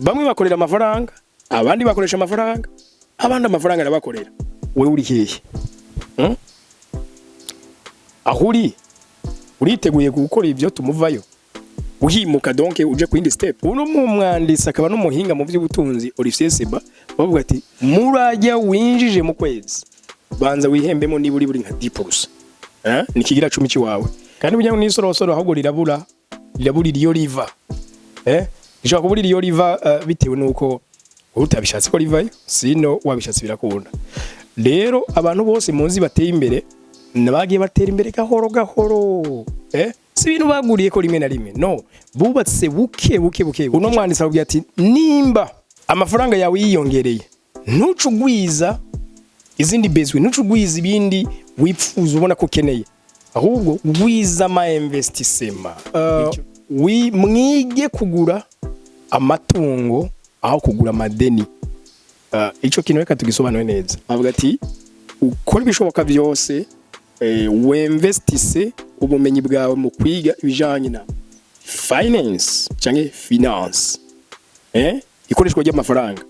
Bamwe bakorera amafaranga, abandi bakoresha amafaranga, abandi amafaranga arabakorera. Wewe uri hehe? Hmm? Aho uri, uriteguye gukora ibyo tumuvayo uhimuka, donc uje ku yindi step? Uno mu mwanditsi akaba n'umuhinga mu by'ubutunzi Olivier Seba bavuga ati: "Murajya winjije mu kwezi, banza wihembemo niba uri buri nka 10%, eh ni kigira 10 ciwawe." Kandi burya n'isorosoro ahubwo rirabura, rirabura iyo riva, rishobora kubura iyo riva, bitewe nuko utabishatse ko rivayo. Sino wabishatse birakunda. Rero abantu bose muzi bateye imbere nabagiye batera imbere gahoro gahoro, si ibintu baguriye ko rimwe na rimwe, no bubatse buke buke buke. Uno mwanditsi akubwira ati: "Nimba amafaranga yawe yiyongereye, ntucugwiza izindi besoins, ntucugwiza ibindi wipfuza ubona ko ukeneye, ahubwo gwiza ama investissement." Mwige kugura amatungo aho kugura amadeni. Ico kintu reka tugisobanure neza. Avuga ati: "Ukora ibishoboka byose, wemvestise ubumenyi bwawe mu kwiga ibijanye na finance canke finance, ikoreshwa ry'amafaranga.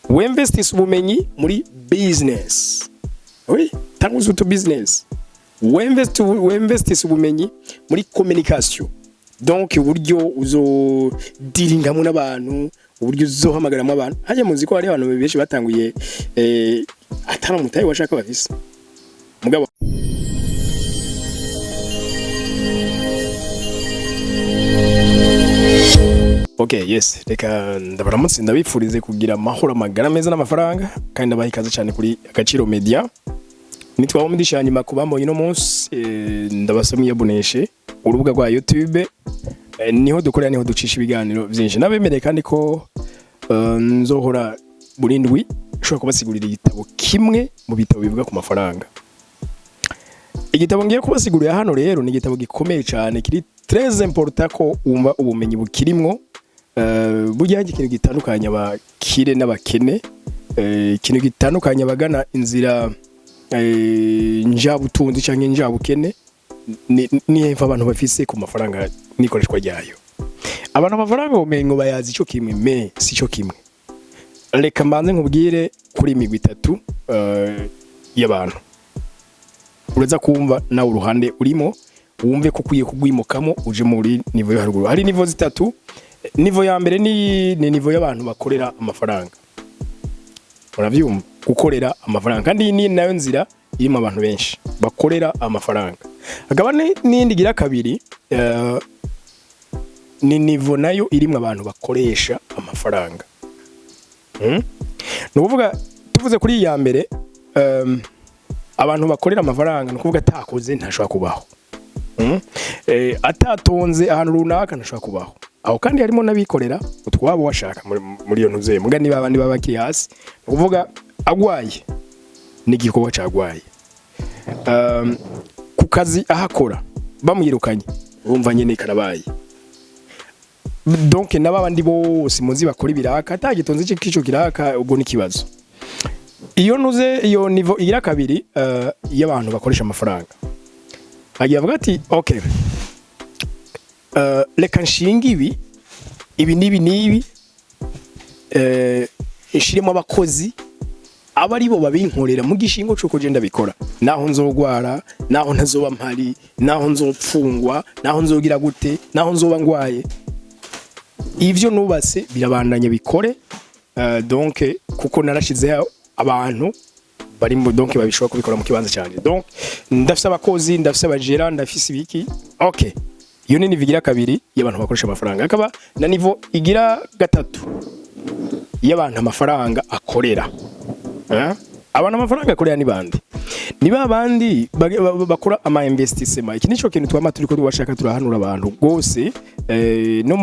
Wemvestise ubumenyi muri business, oui, tanguza utu business. Wemvestise ubumenyi muri communication, donc uburyo uzodiringamwo n'abantu, uburyo uzohamagaramwo abantu." Hajya muzi ko hari abantu benshi batanguye atari umutayi washaka bafise mugabo. Okay, yes, reka ndabaramutse, ndabifurize kugira amahoro, amagara meza n'amafaranga, kandi ndabaha ikaze cyane kuri Agaciro Media. Nitwa Umudisha. Nyuma ku bambonye no munsi, ndabasaba mwiyaboneshe urubuga rwa YouTube, niho dukorera, niho ducisha ibiganiro byinshi. Nabemereye kandi ko nzohora buri ndwi nshobora kubasigurira igitabo kimwe mu bitabo bivuga ku mafaranga. Igitabo ngiye kubasigurira hano rero ni igitabo gikomeye cyane, kiri très important ko wumva ubumenyi bukirimwo. Burya hari ikintu gitandukanya abakire n'abakene, ikintu gitandukanya abagana inzira njabutunzi canke njabukene ni hepfo abantu bafise ku mafaranga n'ikoreshwa ryayo. Abantu amafaranga umengo bayazi ico kimwe, mais si cyo kimwe. Reka mbanze nkubwire kuri imigwi itatu y'abantu, uraza kumva nawe uruhande urimo, wumve ko ukwiye kugwimukamo uje muri niveau yo haruguru. Hari niveau zitatu. Niveau ya mbere ni niveau y'abantu bakorera amafaranga. Uravyumva, gukorera amafaranga, kandi iyi ni nayo nzira irimo abantu benshi bakorera amafaranga. Hakaba n'iyindi igira kabiri, ni niveau nayo irimo abantu bakoresha amafaranga. Ni ukuvuga, tuvuze kuri iyi ya mbere, abantu bakorera amafaranga, ni ukuvuga atakoze ntashobora kubaho. Atatonze ahantu runaka ntashobora kubaho. Aho kandi harimo n'abikorera utwabo washaka muri iyo ntuze muga niba abandi baba bakiri hasi. Ni ukuvuga agwaye n'igikorwa cagwaye, ku kazi ahakora bamwirukanye, urumva nyene karabaye. Donc n'abandi bose muzi bakora ibiraka atagitonze ico kiraka, ubwo ni kibazo. Iyo ntuze, iyo niveau igira kabiri, y'abantu bakoresha amafaranga, agiye avuga ati: "Okay, reka nshinga ibi, ibi n'ibi n'ibi, nshiremo abakozi aba aribo babinkorera mu gishingo c'uko je ndabikora, naho nzogwara, naho ntazoba mpari, naho nzopfungwa, naho nzogira gute, naho nzoba ngwaye, ivyo nubatse birabandanya bikore, donc kuko narashizeho abantu bari mu, donc babishobora kubikora mu kibanza cyane. Donc ndafise abakozi, ndafise abajera, ndafise ibiki." Okay, iyo ni niveau igira kabiri y'abantu bakoresha amafaranga. Akaba na niveau igira gatatu y'abantu amafaranga akorera. Abantu amafaranga akorera ni bande? Ni ba bandi bakora ama investissement. Iki nico kintu twama turiko tubashaka, turahanura abantu rwose, no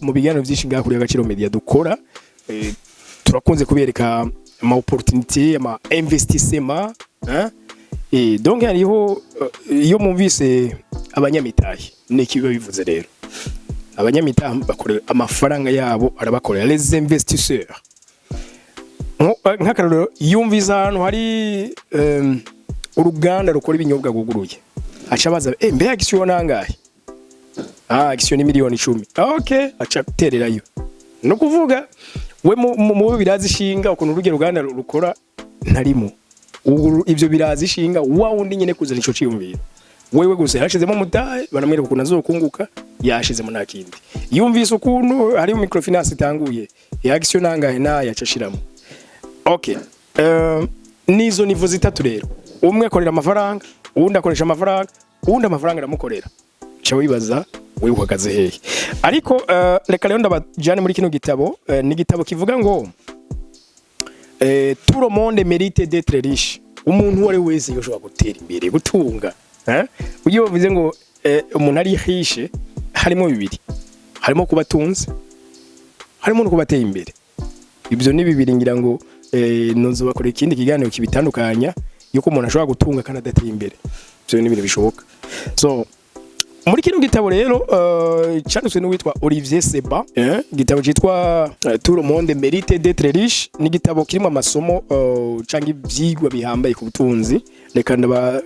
mu biganiro byinshi ngaha kuri Agaciro Media dukora, turakunze kubereka ama opportunité, ama investissement, hein? Donc hariho, iyo mumvise abanyamitahe niki biba bivuze? Rero abanyamitahe bakorera amafaranga yabo, arabakorera, les investisseurs. Nk'akarorero, yumvise ahantu hari uruganda rukora ibinyobwa guguruye, aca abaza: "Mbe action nangahe?" "Ah, action ni 10 miliyoni." "Okay." Aca tererayo. No kuvuga we mu birazi ishinga ukuntu urugero ruganda rukora ntarimo. Ubu ivyo birazi ishinga wa wundi nyene kuzana ico ciyumviro. Wewe gusa yarashizemo umutahe, baramwereka ukuntu azokunguka, yashizemo, nta kindi. Yumvise ukuntu hari microfinance itanguye ya action nangahe nayo acashiramo. Okay, nizo niveau zitatu rero: umwe akorera amafaranga, uwundi akoresha amafaranga, uwundi amafaranga aramukorera. Ca wibaza wewe uhagaze hehe? Ariko reka rero ndabajane muri kino gitabo. Ni igitabo kivuga ngo "Tout le monde mérite d'être riche", umuntu uwo ari we wese yoshobora gutera imbere, gutunga, eh? Iyo bavuze ngo umuntu ari riche, harimo bibiri: harimo kuba atunze, harimo no kuba ateye imbere. Ibyo ni bibiri. Ngira ngo nozobakora ikindi kiganiro kibitandukanya, yuko umuntu ashobora gutunga kandi adateye imbere. Ibyo ni ibintu bishoboka. So muri kino gitabo rero, cyanditswe n'uwitwa Olivier Seba, igitabo cyitwa "Tout le monde mérite d'être riche", ni igitabo kirimo amasomo canke ivyigwa bihambaye ku butunzi. Reka ndaba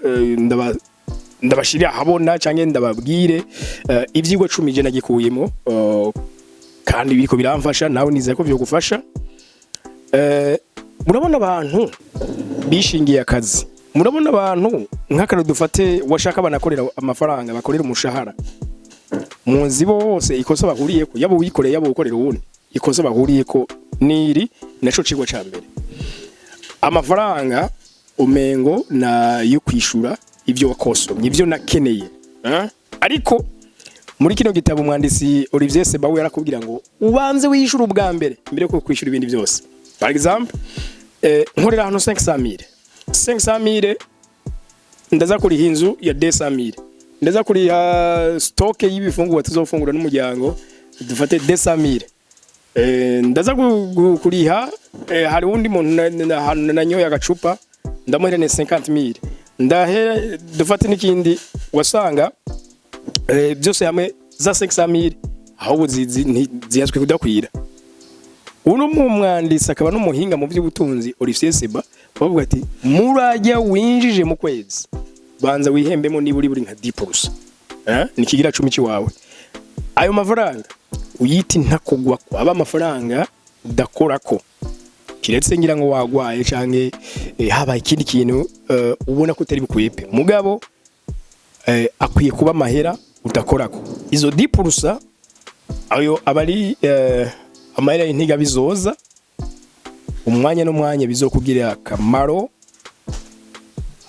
ndabashirira ahabona canke ndababwire ivyigwa 10 je nagikuyemo, kandi biriko biramfasha, nawe nizeye ko vyogufasha. Murabona abantu bishingiye akazi, murabona abantu nk'akarero dufate washaka banakorera amafaranga, bakorera umushahara, muzi bose ikosa bahuriyeko, yaba uwikoreye, yaba ukorera uwundi, ikosa bahuriyeko niri naco cigwa ca mbere: amafaranga umengo na yo kwishura ibyo wakosomye, ibyo nakeneye, eh? Ariko muri kino gitabo umwanditsi Olivier Sebawe yarakubwira ngo ubanze wishyura ubwa mbere mbere yo kwishyura ibindi byose. Par exemple, nkorera hano 500,000, 500,000, ndaza kuriha inzu ya 200,000, ndaza kuriha stock y'ibifungurwa tuzofungura n'umuryango, dufate 200,000, ndaza kuriha, hari undi muntu ahantu nanyoye agacupa, ndamuherene 50,000, ndahe dufate n'ikindi, wasanga byose hamwe za 500,000 ahubwo ziyazwe kudakwira. Uno mu mwanditsi akaba n'umuhinga mu by'ubutunzi Olivier Seba bavuga ati murajya winjije mu kwezi, banza wihembemo niba uri buri nka 10%, ni kigira 10 ciwawe. Ayo mafaranga uyita intakogwa, aba amafaranga udakorako, kiretse ngira ngo wagwaye canke habaye ikindi kintu ubona ko utari bukwipe. Mugabo akwiye kuba amahera udakorako. Izo 10%, ayo aba ari amahera y'intiga bizoza umwanya n'umwanya bizokugirira akamaro.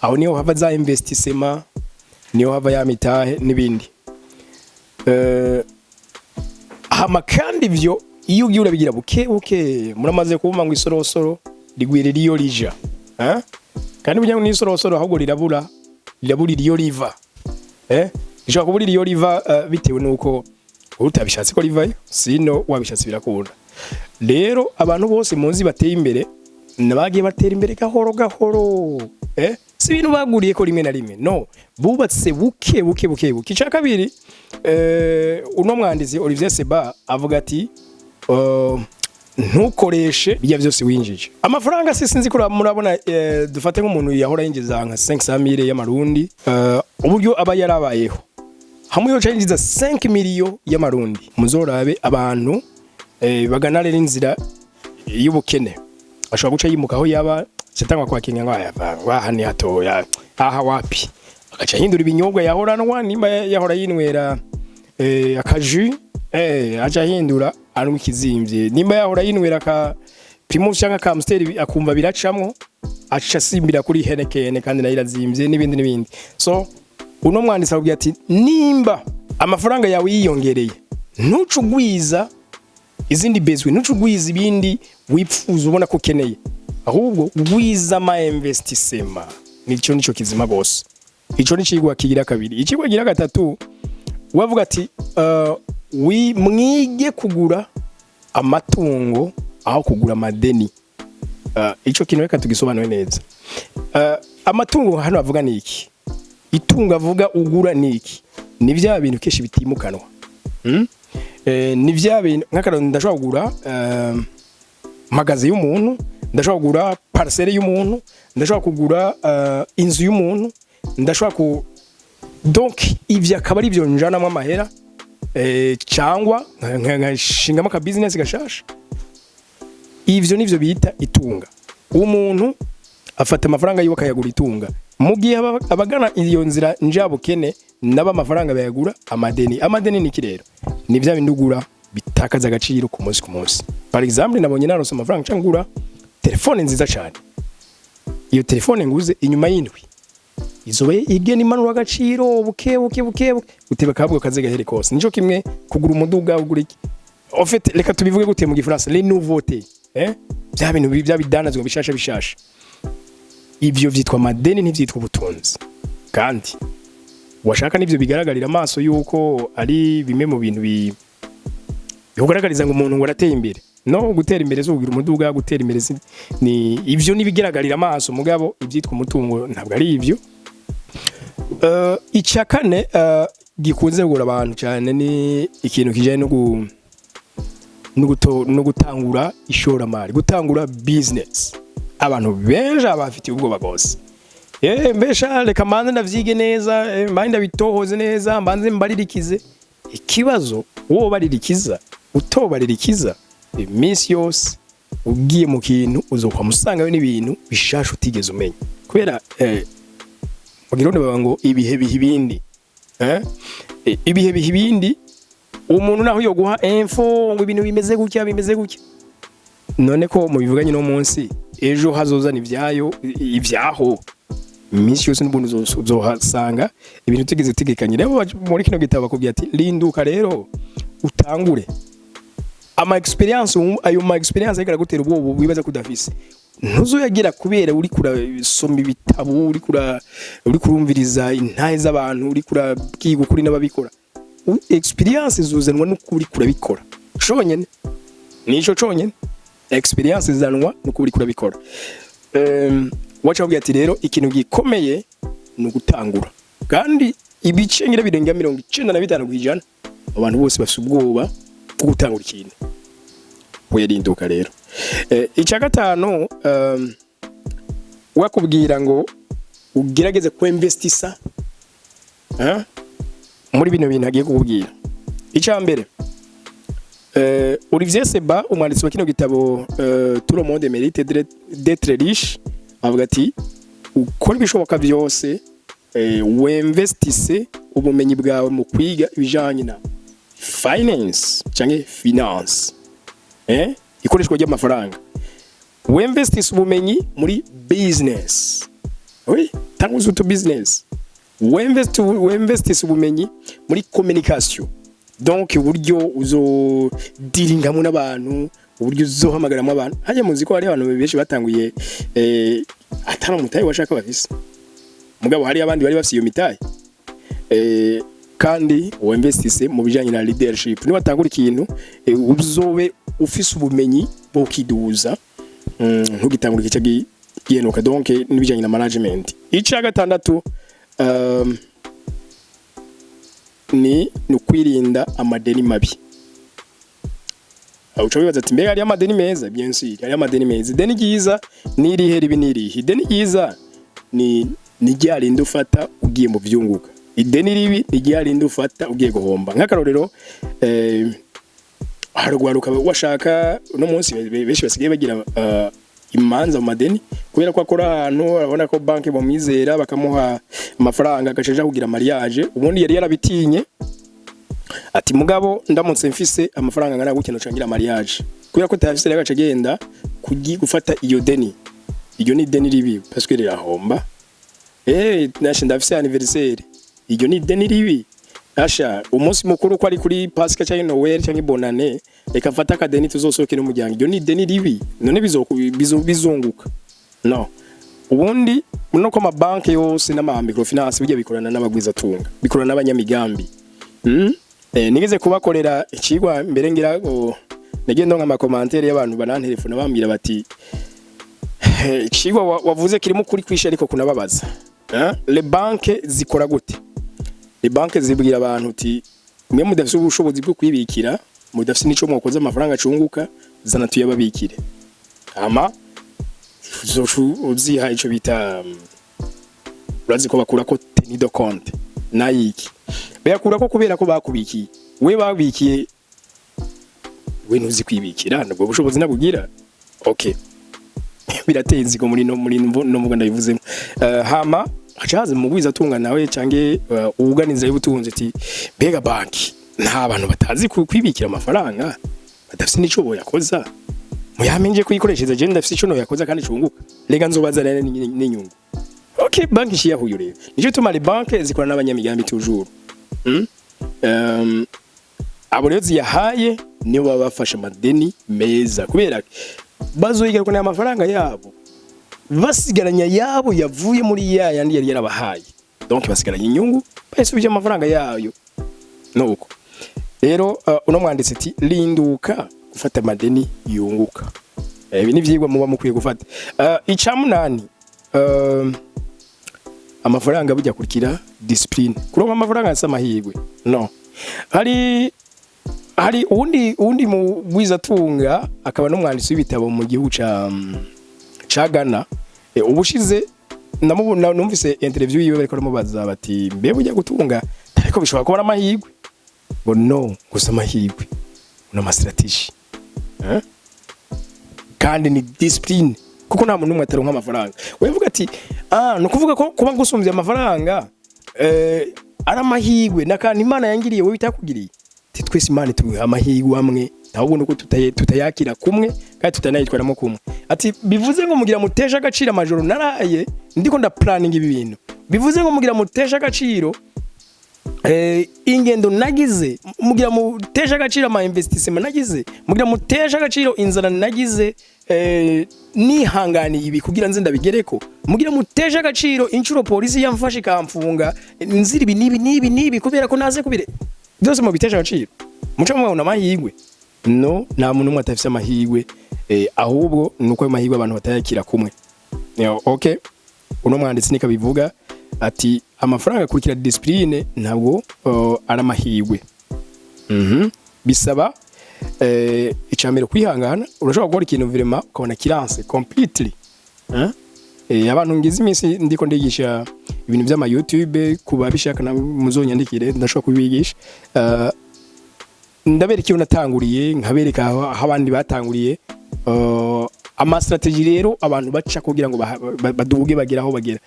Aho niho hava za investissement, niho hava ya mitahe n'ibindi. Hama kandi ivyo iyo ugiye urabigira buke buke, muramaze kumva ngo isorosoro rigwirira iyo rija, eh? Kandi burya ngo n'isorosoro ahubwo rirabura iyo riva, eh? Rishobora kuburira iyo riva, bitewe nuko utabishatse ko rivayo, sino wabishatse birakunda. Rero abantu bose muzi bateye imbere nabagiye batera imbere gahoro gahoro, eh? Si ibintu baguriye ko rimwe na rimwe, no bubatse buke buke buke buke. Icya kabiri, uno mwanditsi Olivier Seba avuga ati ntukoreshe bijya byose winjije amafaranga. Se sinzi ko murabona, dufate nk'umuntu yahora yinjiza nka 500,000 y'amarundi, uburyo aba yarabayeho hamwe yoca yinjiza 5 miliyo y'amarundi. Muzorabe abantu bagana rero inzira y'ubukene, ashobora guca yimuka aho yaba cyatangwa kwakinga ngo aya waha ni hatoya, aha wapi, agaca ahindura ibinyobwa yahoranwa. Nimba yahora yinywera akaju, aca ahindura anywa ikizimvye. Nimba yahora yinywera ka Primus cyangwa ka Amstel akumva biracamwo, aca asimbira kuri Heineken kandi nayo irazimvye, n'ibindi n'ibindi. So uno mwanditsi akubwira ati nimba amafaranga yawe yiyongereye, ntucugwiza izindi bezwe, ntucugwiza ibindi wipfuza ubona ko ukeneye, ahubwo gwiza ama investissement. Nico kizima gose. Ico ni cigwa kigira kabiri. Icigwa kigira gatatu, wavuga ati mwige kugura amatungo aho kugura amadeni. Ico kintu reka tugisobanure neza. Amatungo hano avuga ni iki? Itungo avuga ugura ni iki? Ni bya bintu kenshi bitimukanwa, Ni bya bintu nk'akarorero ndashobora kugura magasin y'umuntu, ndashobora kugura parcelle y'umuntu, ndashobora kugura inzu y'umuntu, ndashobora ku donc ivyo akaba ari byo njanamwo amahera. cyangwa nkashingamo aka business gashasha. Ivyo nivyo bita itunga. Umuntu afata amafaranga yiwe akayagura itunga, mu gihe abagana iyo nzira njabukene nabo amafaranga bayagura amadeni. Amadeni ni iki rero? Ni bya bindi ugura bitakaza agaciro ku munsi ku munsi. Par exemple, nabonye naronse amafaranga, nca ngura telefone nziza cyane. Iyo telefone nguze, inyuma y'indwi izoba igena imanura agaciro buke buke buke buke, uteba kabwo kaze gahere kose. Nico kimwe kugura umuduga, ugura iki, en fait, reka tubivuge gute mu Gifaransa, les nouveautés, bya bintu bya bidanazwa bishasha bishasha, ivyo vyitwa amadeni, ntivyitwa ubutunzi. Kandi washaka nivyo bigaragarira amaso yuko ari bimwe mu bintu bikugaragariza ngo umuntu ngo arateye imbere. No gutera imbere si kugira umuduga, gutera imbere ni ivyo nibigaragarira amaso, mugabo ivyitwa umutungo ntabwo ari ivyo. Icya kane gikunze kugura abantu cyane ni ikintu kijanye no gutangura ishoramari, gutangura business. Abantu benshi bafitiye ubwoba rwose. Mbesha reka mbanze ndavyige neza, mbanze ndabitohoze neza, mbanze mbaririkize. Ikibazo, wowe baririkiza, utobaririkiza, iminsi yose ugiye mu kintu uzokwa musangayo n'ibintu bishasha utigeze umenya, kubera mu Kirundi bavuga ngo ibihe biha ibindi, eh? Ibihe biha ibindi. Umuntu naho yoguha info ngo ibintu bimeze gutya, bimeze gutya, none ko mubivuganye no munsi, ejo hazozana ibyayo ibyaho. Iminsi yose n'ubundi uzohasanga ibintu utigeze utegekanye. Rero muri kino gitabo bakubwira ati: "Linduka rero utangure ama experience." Ayo ma experience ariko aragutera ubwoba wibaza ko udafise, ntuzoyagira kubera uri kurasoma ibitabo, uri kurumviriza intahe z'abantu, uri kurabwiga ukuri n'ababikora. Experience zuzanwa n'ukuri kurabikora conyene, nico conyene experience izanwa n'ukuri kurabikora. Waca babwira ati rero ikintu gikomeye ni ugutangura. Kandi ibice ngira birenga 95% abantu bose bafise ubwoba bwo gutangura ikintu. Wirinduka rero. Icya gatanu, wakubwira ngo ugerageze kuinvestisa muri bino bintu agiye kukubwira. Icya mbere, Olivier Seba, umwanditsi wa kino gitabo Tout le monde mérite d'être riche, avuga ati ukora ibishoboka byose wemvestise ubumenyi bwawe mu kwiga ibijanye na finance canke finance, ikoreshwa ry'amafaranga. Wemvestise ubumenyi muri business, oui, tanguza utu business. Wemvestise ubumenyi muri communication, donc uburyo uzodiringamo n'abantu, uburyo uzohamagaramo abantu. Hajya muzi ko hari abantu benshi batanguye atari umutahe washaka bafise, mugabo hari abandi bari bafise iyo mitahe. Kandi wemvestise mu bijanye na leadership. Niba watangura ikintu, uzobe ufise ubumenyi bwo kiduza, ntugitangure kica gihenuka, donc n'ibijanye na management. Icya gatandatu ni ukwirinda amadeni mabi. Aho uca wibaza ati: "Mbega hariyo amadeni meza?" Bien sûr hariyo amadeni meza. Ideni ryiza ni irihe, ribi ni irihe? Ideni ryiza ni rya rindi ufata ugiye mu vyunguka. Ideni ribi ni rya rindi ufata ugiye guhomba. Nk'akarorero, harugwaruka washaka uno munsi benshi basigaye bagira imanza mu madeni, kubera ko akora ahantu arabona ko banki bamwizera bakamuha amafaranga, agaca aja kugira mariage. Ubundi yari yarabitinye, ati: "Mugabo ndamutse mfise amafaranga angana gutya noca ngira mariage." Kubera ko atayafise rero, agaca agenda gufata iyo deni. Iryo ni ideni ribi parce que rirahomba. Nashe ndafise anniversaire, iryo ni ideni ribi. Asha umunsi mukuru ko ari kuri Pasika cyangwa Noël cyangwa Bonane, reka mfate akadeni tuzosohoke n'umuryango, iryo ni ideni ribi. None bizunguka? No ubundi no ko amabanki yose n'ama microfinance bijya bikorana n'abagwizatunga, bikorana n'abanyamigambi. Nigeze kubakorera ikigwa mbere, ngira ngo nagiye ndonka ama commentaires y'abantu banantelefona bambwira bati: "Ikigwa wavuze kirimo ukuri kwishe ariko kunababaza." Les banques zikora gute? Les banques zibwira abantu uti: "Mwe mudafise ubushobozi bwo kwibikira, mudafise nico mwakoze amafaranga acunguka, zana tuyababikire." Hama uzoca uziha ico bita urazi ko bakura ko tenue de compte nayiki, bayakura ko kubera ko bakubikiye. We babikiye, we ntuzi kwibikira, nubwo bushobozi nabugira. Okay, birateye inzigo muri no muri no mvuga ndabivuzemo. Hama haca haza mugwiza atunga nawe canke uwuganiza y'ubutunzi, ati: "Mbega banki nta bantu batazi kwibikira amafaranga, badafise n'ico boyakoza, muyamenje kuyikoreshereza? Je ndafise ico noyakoza kandi cunguka, rega nzobazanira n'inyungu." Okay, banki ishiyahuye rero. Nico tuma les banques zikora n'abanyamigambi toujours. Abo rero ziyahaye nibo baba bafashe amadeni meza, kubera bazoyigarukana amafaranga yabo, basigaranya yabo yavuye muri ya yandi yari yarabahaye. Donc basigaranye inyungu, bayisubije amafaranga yayo. Nuko rero uno mwanditsi ati: "Linduka gufata amadeni yunguka." Ibi ni ivyigwa muba mukwiye gufata. Ica munani, amafaranga bijya kurikira discipline. Kuronka amafaranga si amahirwe. No hari uwundi mugwizatunga akaba n'umwanditsi w'ibitabo mu gihugu ca Ghana. Ubushize namubona, numvise interview yiwe, bariko baramubaza bati: "Mbe bujya gutunga ariko bishobora kuba amahirwe?" Ngo: "No, gusa amahirwe no strategy, eh? Kandi ni discipline, kuko nta muntu n'umwe ataronka amafaranga." Wevuga ati: "Ah, no kuvuga ko kuba ngusumvye amafaranga ari amahirwe n'akantu Imana yangiriye, wowe itakugiriye." Ati: "Twese Imana ituha amahirwe amwe, ahubwo nuko tutayakira kumwe kandi tutanayitwaramo kumwe." Ati: "Bivuze ngo mugira mutesha agaciro amajoro naraye ndiko ndaplaninga ibi bintu, bivuze ngo mugira mutesha agaciro ingendo nagize, mugira mutesha agaciro ama investissement nagize, mugira mutesha agaciro inzara nagize nihanganiye ibi kugira nze ndabigereko, mugira mutesha agaciro inshuro polisi yamfashe ikamfunga nzira ibi nibi nibi nibi, kubera ko naze kubire byose, mubitesha agaciro muca mubona amahirwe." No, nta muntu umwe atafise amahirwe, ahubwo nuko ayo mahirwe abantu batayakira kumwe. Yo, okay, uno mwanditsi niko abivuga, ati: "Amafaranga akurikira discipline, ntabwo ari amahirwe." Bisaba icambere kwihangana. Urashobora gukora ikintu vraiment ukabona kiranse completely, eh? Abantu ngize iminsi ndiko ndigisha ibintu vy'ama YouTube, kuba bishaka na muzonyandikire, ndashobora kubigisha. Ndabereka iyo natanguriye, nkabereka aho abandi batanguriye, ama strategy rero abantu baca kugira ngo baduge bagere aho bagera.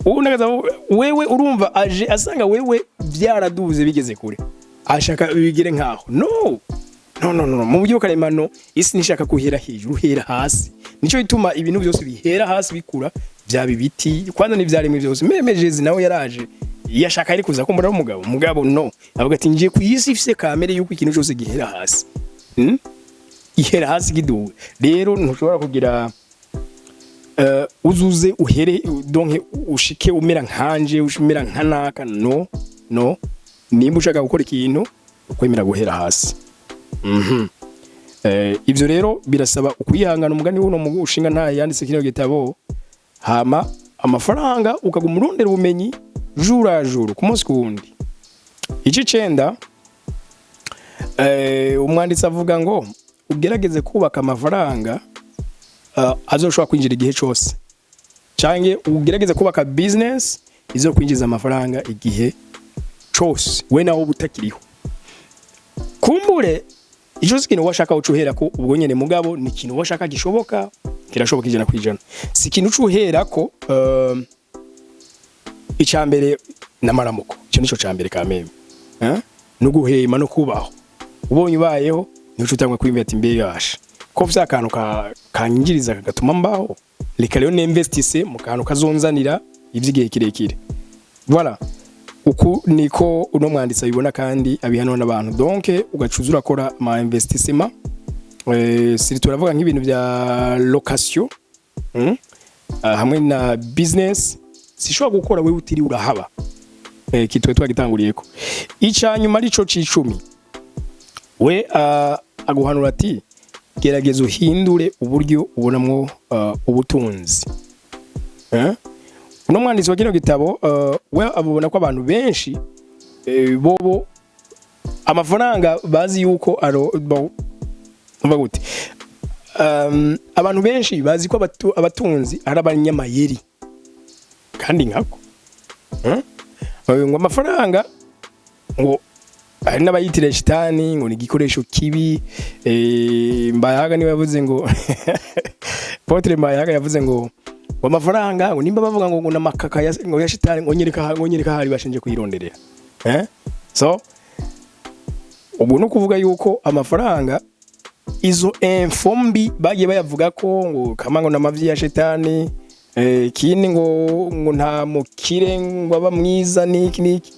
Ubu nagaza wewe urumva aje asanga wewe byaraduze bigeze kure, ashaka bigere nkaho. No, no, no, no, mu buryo karemano isi nishaka kuhera hejuru, uhera hasi. Nico bituma ibintu byose bihera hasi bikura, byaba ibiti kwanza n'ivyaremwe byose. Même Jésus nawe yaraje yashaka ari kuza kumbura umugabo, mugabo no avuga ati: "Ngiye ku isi ifise kamere yuko ikintu cyose gihera hasi." Ihera hasi kiduwe. Rero ntushobora kugira uzuze uhere, donc ushike umera nkanje, umera nka naka. No, no, nimba ushaka gukora ikintu, ukwemera guhera hasi. Ivyo rero birasaba ukwihangana. Umugani w'uno mushinga nta yanditse kino gitabo. Hama amafaranga ukaguma urondera ubumenyi jour à jour, ku munsi ku wundi. Ici cenda, umwanditsi avuga ngo ugerageze kubaka amafaranga azoshobora kwinjira igihe cose, canke ugerageze kubaka business izo kwinjiza amafaranga igihe cose we nawe uba utakiriho. Kumbure ico si ikintu washaka uca uherako ubwo nyene, mugabo ni ikintu washaka gishoboka, kirashoboka 100%. Si ikintu uca uherako. Ica mbere n'amaramuko, ico nico ca mbere kameme, eh? No guhema no kubaho. Ubonye ubayeho, nico utangwa kwiyumvira ati: "Mbe yasha ko vya akantu kanyinjiriza kagatuma mbaho, reka rero ninvestisse mu kantu kazonzanira ivy'igihe kirekire." Voilà, uku niko uno mwanditsi abibona kandi abihanura n'abantu. Donc ugacuza urakora ama investissement, surtout turavuga nk'ibintu vya location, Hamwe na business sishobora gukora wewe utiri urahaba, kitwe twagitanguriyeko. Ica nyuma arico c'icumi, we aguhanura ati: "Gerageza uhindure uburyo ubonamwo ubutunzi." Eh? Uno mwanditsi wa kino gitabo we abubona ko abantu benshi bobo amafaranga bazi yuko aro bo, gute, abantu benshi bazi ko abatunzi ari abanyamayeri, kandi nkako. Ngo amafaranga ngo Hari n'abayitira shitani, ngo ni igikoresho kibi. Mbayahaga niwe yavuze ngo, Potre Mbayahaga yavuze ngo amafaranga, ngo nimba bavuga ngo namakaka ya, ngo ya shitani, ngo nyereka hari bashinje kuyironderera. So ubu no kuvuga yuko amafaranga, izo info mbi bagiye bayavuga ko ngo kama ngo namavyi ya shetani, kindi ngo nta mukire ngo aba mwiza, niki niki.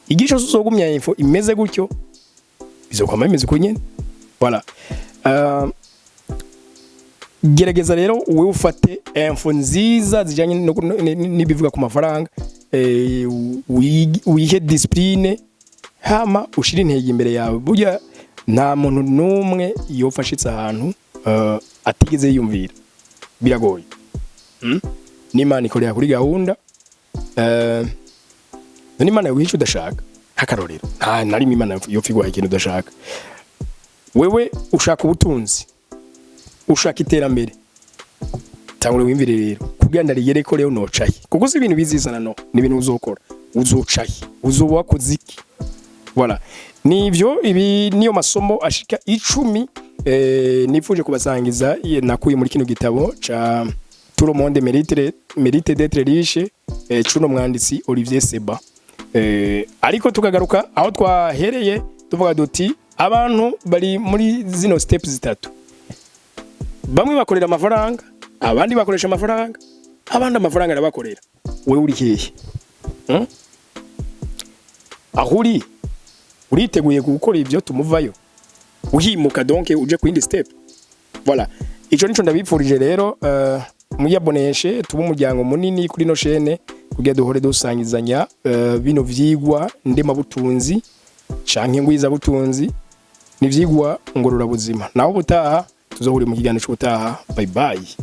Igisho uzogumya info imeze gutyo, bizokwama bimeze uko nyene. Voilà. Gerageza rero wewe ufate info nziza zijanye n'ibivuga ku mafaranga, wihe discipline, hama ushire intego imbere yawe. Burya nta muntu n'umwe yofashitse ahantu atigeze yiyumvira, biragoye. N'Imana ikorera kuri gahunda. None Imana yoguha ico udashaka? Nk'akarorero, nta na rimwe Imana yopfa iguha ikintu udashaka. Wewe ushaka ubutunzi, ushaka iterambere, tangura wimvire rero kugira ndarigere ko rero nocaye, kuko si ibintu bizizana, no ni ibintu uzokora. Uzocaye, uzoba wakoze iki? Voilà, nivyo. Ibi niyo masomo ashika 10 nifuje kubasangiza, nakuye muri kino gitabo ca Tout le monde mérite d'être riche, cuno mwanditsi Olivier Seban. Ariko tukagaruka aho twahereye, tuvuga duti abantu bari muri zino steps zitatu: bamwe bakorera amafaranga, abandi bakoresha amafaranga, abandi amafaranga arabakorera. Wewe uri hehe? Aho uri, uriteguye gukora ibyo tumuvayo uhimuka, donc uje ku yindi step? Voilà, ico nico ndabipfurije rero. Muyaboneshe, tube umuryango munini kuri no chaîne kugira duhore dusangizanya bino vyigwa ndemabutunzi canke ngwizabutunzi n'ivyigwa ngororabuzima. Naho ubutaha, tuzohurira mu kiganiro c'ubutaha. Bye bye.